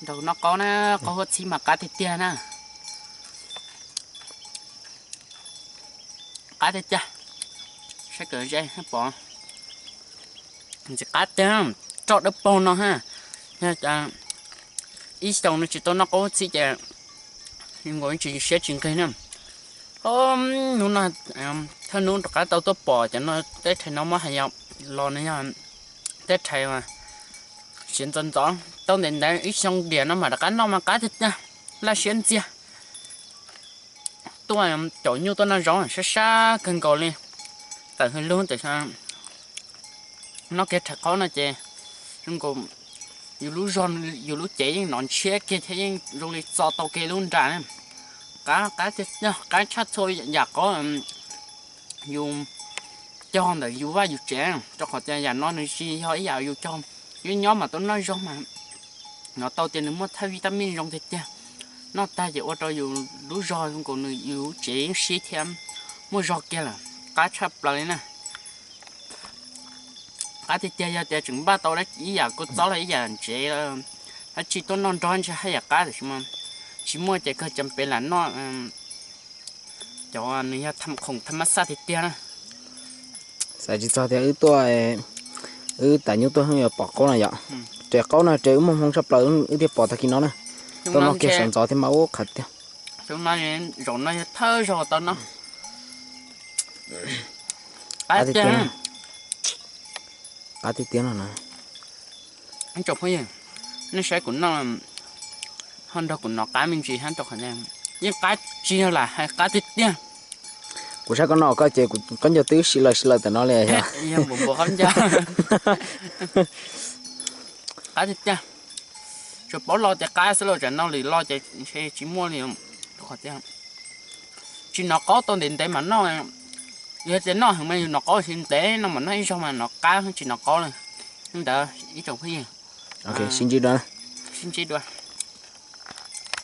Nrog noj qaub na, qaub huab txhib mas qab tiag tiag na. Qab tiag tiag. Saib kawm ze pom. Ntxim qab tiag, roj dawb paug no ha. Ib xyoos no tsis tau noj qaub huab txhib ces nkaus tsis siab tsis nqig na. Hnub no thawj hnub rov qab tau tuaj pom cov no, teb rhais no muab hais yog los no yog teb rhais siav ntxov ntxov tau ntev ntev ib xyoo diam no mas rov qab noj mas qab tiag tiag, laj siab ntxiag. Tuaj caum nyuj tuaj noj zaub sab sab kawg nkaus li. Tawm hws lug tes noj kiag rhais qaub no ces zoo nkaus yus lub zog, yus lub cev yeej nov ntshiab kiag thiab yeej zoo li txo tau kiag lub nra na. Qab, qab tiag tiag, qab tshaj txhua yam qaub yus cog ntawm yus vaj yus tsev, rau qhov tias yam no nws tsis yog ib yam yus cog, yus nyob mas tau noj zaub mas hnov tau tias nws muaj thaj vitamij zoo tiag tiag. Noj tag ces ua rau yus lub zog zoo nkaus nws yus lub cev yeej sib thiab muaj zog kiag lawm, qab tshaj plaws li na. Qab tiag tiag, yog tias tseem npaj tau ib yam kua txob los ib yam ntsev los dab tsi tuaj noj nrog ntshe haj yam qab tiam sis mas tsis muaj ces kawg cov pem lam noj cov nws yog tham khoom tham mab xaj tiag tiag na. Xav tsis txog tias wb tuaj, wb tas nyuj tuaj hnub yuav pom qaub no yom. Res qaub no res wb muaj hmoo tshaj plaws wb thiaj pom tag kis no na. Tuaj noj kiag sawv ntxov thiab mas ub qhawv tiag. Xyoo no zaum no yog thawj zaug tau noj. Qab tiag tiag. Qab tiag tiag no na. Ib tsoom phooj ywg, nej saib kuv noj ho nrog kuv nov qab me ntsis hab rau qhov yeej qab tsis yog lam hais qab tiag tiag. Kuv saib koj noj koj ces kuv qaub ncaug twb si lawm si lawm tam no li yog. Yog npuas npuas qaub ncaug. Qab tiag tiag. Tsuas paub lo tias qab xwb los tsam no lwm lo ces ntshe tsis muaj li. Qhov tias tsis nov qaub tau ntev ntev mas noj, yog tias noj heev mas yus nov qaub, tsis ntev no mas noj ib zaug mas nov qab tsis nov qaub li. Li ntawd ib tsoom phooj ywg, sib ntsib dua. Sib ntsib dua.